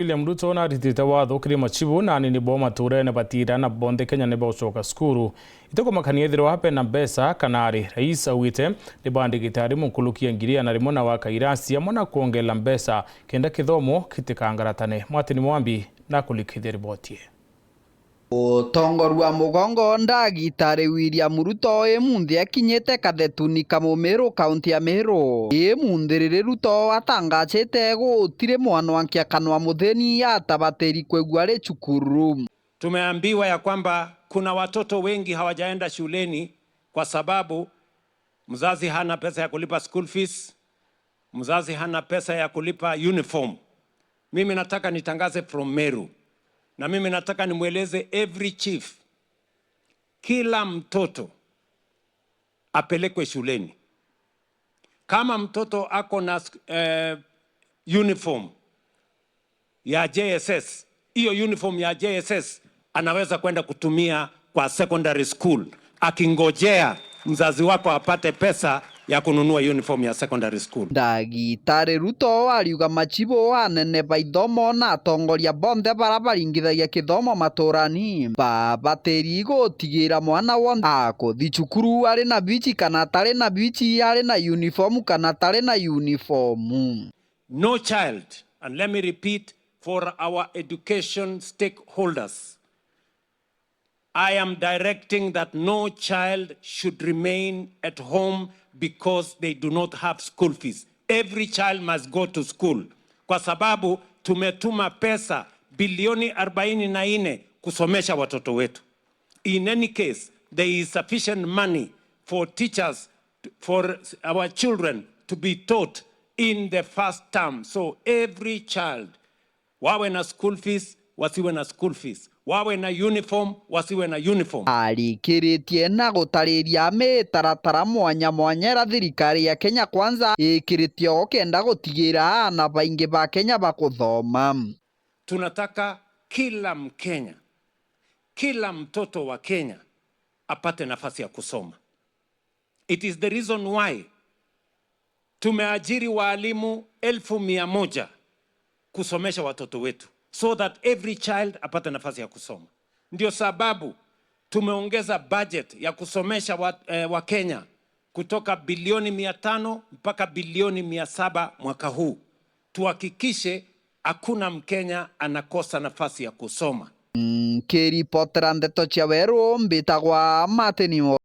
William Ruto naritite watho kiri machibu na anini bo maturene batira na bonthe Kenya ni baucoka cukuru itegumakania ethirwa bena mbesa kana ari. Rais augite ni bandikite arimu nkulukia 100,000 na waka irasi amwe na kuongela mbesa kenda kithomo kitikangaratane. Mwatini Mwambi na kulikithia riboti. Utongorua mugongo ndagitari William Ruto imunthi akinyite Kathetuni Kamumiru, kaunti ya Meru. Imunthi riri Ruto atangacite gutiri mwanwankia kanwa muthini atabatiri kwigua ari cukuru. Tumeambiwa ya kwamba kuna watoto wengi hawajaenda shuleni kwa sababu mzazi hana pesa ya kulipa school fees, mzazi hana pesa ya kulipa uniform. Mimi nataka nitangaze from Meru, na mimi nataka nimweleze every chief, kila mtoto apelekwe shuleni. Kama mtoto ako na uniform ya JSS, hiyo uniform ya JSS anaweza kwenda kutumia kwa secondary school, akingojea mzazi wako apate pesa ya kununua uniform ya secondary school. Ndagitari Ruto ariuga machibu anene ba ithomo na atongoria bonthe baria baringithagia kithomo maturani babatiri gutigira mwana wonthe akuthi cukuru ari na bichi kana atari na bichi, ari na uniform kana atari na uniform. No child, and let me repeat for our education stakeholders, I am directing that no child should remain at home because they do not have school fees. Every child must go to school. Kwa sababu tumetuma pesa bilioni 44 kusomesha watoto wetu. In any case, there is sufficient money for teachers, for our children to be taught in the first term. So every child, wawe na school fees, wasiwe na school fees, wawe na uniform, wasiwe na uniform. Arikiritie na gutariria mitaratara mwanya mwanya ira thirikari ya Kenya Kwanza ikiritie o kenda gutigira ana baingi ba Kenya bakuthoma. Tunataka kila Mkenya, kila mtoto wa Kenya apate nafasi ya kusoma. It is the reason why tumeajiri waalimu 100,000 kusomesha watoto wetu so that every child apate nafasi ya kusoma. Ndio sababu tumeongeza budget ya kusomesha Wakenya kutoka bilioni 500 mpaka bilioni 700 mwaka huu. Tuhakikishe hakuna Mkenya anakosa nafasi ya kusoma. Nkiripotera ndeto cia weru mbitagwa Martin.